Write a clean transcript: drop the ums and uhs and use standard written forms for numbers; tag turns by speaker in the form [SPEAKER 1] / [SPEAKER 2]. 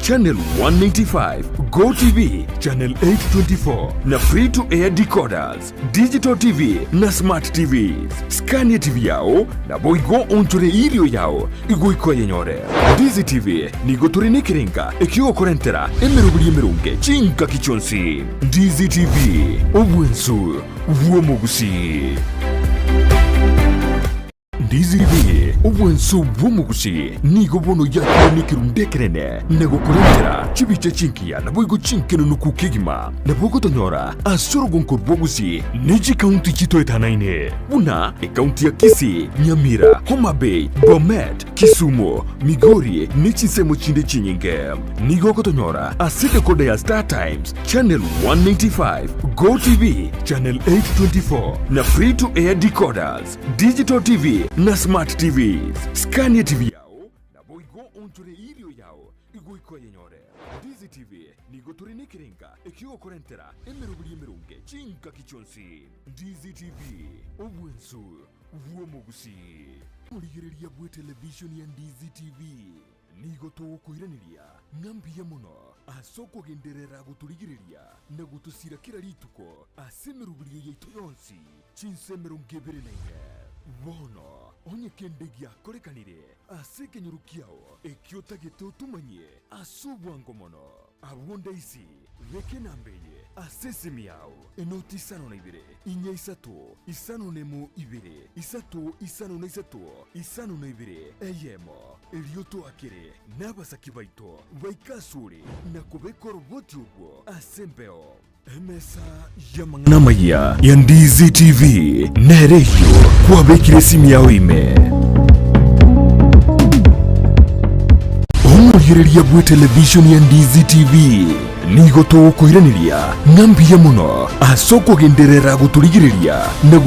[SPEAKER 1] Channel 195, GOtv Channel 824 na Free to Air decoders, Digital TV na Smart TVs. Skania TV yao naboigo onchore irio yao igoika oyenyore. Ndizi TV nigo tore nekerenga ekiogokorentera emeroberi emeronge chingaki chionsi. Ndizi TV, obwensu bw'omogusii. Ndizi TV, obwensu bw'omogusii nigo bono yakire nekerundu ekenene na gokorentera chibicha chingiya naboigo chinkenunuku kegima. Nabo ogotonyora ase orogonko rwa Gusii ne chikaunti chitoetanaine buna ekaunti ya Kisii, Nyamira, Homa Bay, Bomet, Kisumu, Migori ne chinsemo chinde chinyinge. Nigo ogotonyora ase decoder ya Star Times, Channel 195, GoTv, Channel 824 na Free to Air decoders, Digital TV na Smart TVs. Skania TV yao naboigo onchore irio yao igoika oyenyore. Ndizi TV nigo tore nekerenga ekiogokorentera emeroberi emeronge chingaki chionsi. Ndizi TV, obwensu bw'omogusii. Omorigereria bw'etelevishoni ya Ndizi TV nigo togokoiraneria ng'a mbuya mono ase okogenderera gotorigereria na gotosira kera rituko ase emeroberio yaito yonsi chinsa 24. Bono onye kende giakorekanire ase ekenyoro kiao ekio otagete otomanyie ase obwango mono, abwo ndaisi beka enamba eye ase esimi yao, enoti isano na ibere, inya isato, isano nemo ibere, isato isano na isato, isano na ibere, eyemo. Erio toakere nabasaki baito baike asore na kobeka oroboti orwo ase embeo. Emesa y'amang'ana amayia ya Ndizi TV nere eyio kwabekire esimi yao ime. Omorigereria bw'etelevishoni ya Ndizi TV nigo togokoiraneria ng'a mbuya mono ase okogenderera gotorigereria na.